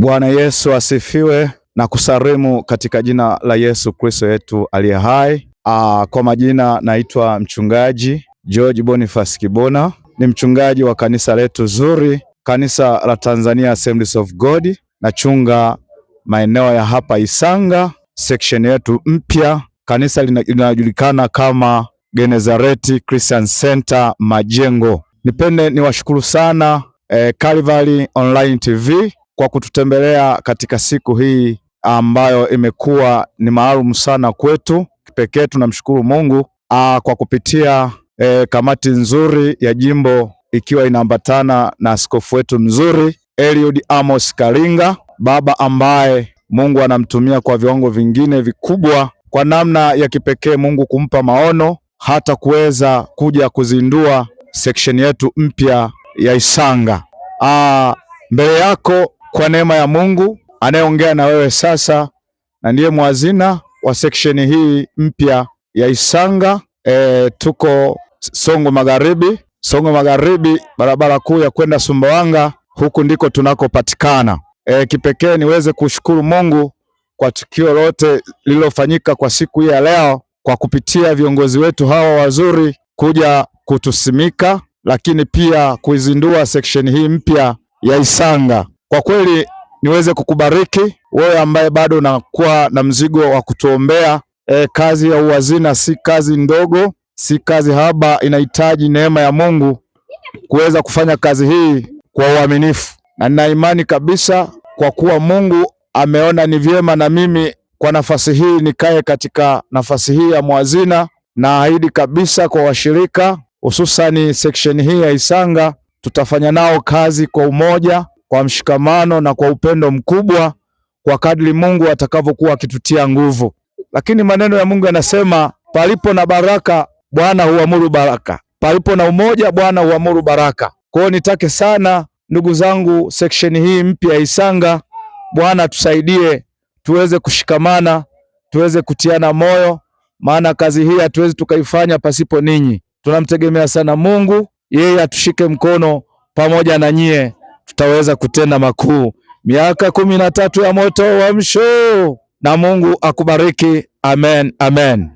Bwana Yesu asifiwe na kusalimu katika jina la Yesu Kristo yetu aliye hai. Kwa majina naitwa mchungaji George Boniface Kibona, ni mchungaji wa kanisa letu zuri, kanisa la Tanzania Assemblies of God. Nachunga maeneo ya hapa Isanga, section yetu mpya. Kanisa linajulikana kama Genezareti Christian Center Majengo. Nipende niwashukuru sana Calvary Online TV kwa kututembelea katika siku hii ambayo imekuwa ni maalum sana kwetu. Kipekee tunamshukuru Mungu kwa kupitia kamati nzuri ya jimbo ikiwa inaambatana na askofu wetu mzuri Eliud Amos Kalinga, baba ambaye Mungu anamtumia kwa viwango vingine vikubwa kwa namna ya kipekee, Mungu kumpa maono hata kuweza kuja kuzindua section yetu mpya ya Isanga. Mbele yako kwa neema ya Mungu anayeongea na wewe sasa na ndiye mwazina wa section hii mpya ya Isanga. Tuko Songwe Magharibi, Songwe Magharibi, barabara kuu ya kwenda Sumbawanga, huku ndiko tunakopatikana. Kipekee niweze kushukuru Mungu kwa tukio lote lililofanyika kwa siku hii ya leo kwa kupitia viongozi wetu hawa wazuri kuja kutusimika, lakini pia kuizindua section hii mpya ya Isanga. Kwa kweli niweze kukubariki wewe ambaye bado unakuwa na mzigo wa kutuombea. Kazi ya uwazina si kazi ndogo, si kazi haba, inahitaji neema ya Mungu kuweza kufanya kazi hii kwa uaminifu, na nina imani kabisa kwa kuwa Mungu ameona ni vyema na mimi kwa nafasi hii nikae katika nafasi hii ya mwazina, na ahidi kabisa kwa washirika hususani section hii ya Isanga tutafanya nao kazi kwa umoja, kwa mshikamano na kwa upendo mkubwa kwa kadri Mungu atakavyokuwa akitutia nguvu. Lakini maneno ya Mungu yanasema palipo na baraka Bwana huamuru baraka, palipo na umoja Bwana huamuru baraka. Kwa hiyo nitake sana ndugu zangu, section hii mpya ya Isanga, Bwana tusaidie tuweze kushikamana, tuweze kutiana moyo, maana kazi hii hatuwezi tukaifanya pasipo ninyi. Tunamtegemea sana Mungu, yeye atushike mkono pamoja na nyie, tutaweza kutenda makuu. Miaka 13 ya moto wa msho, na Mungu akubariki. Amen, amen.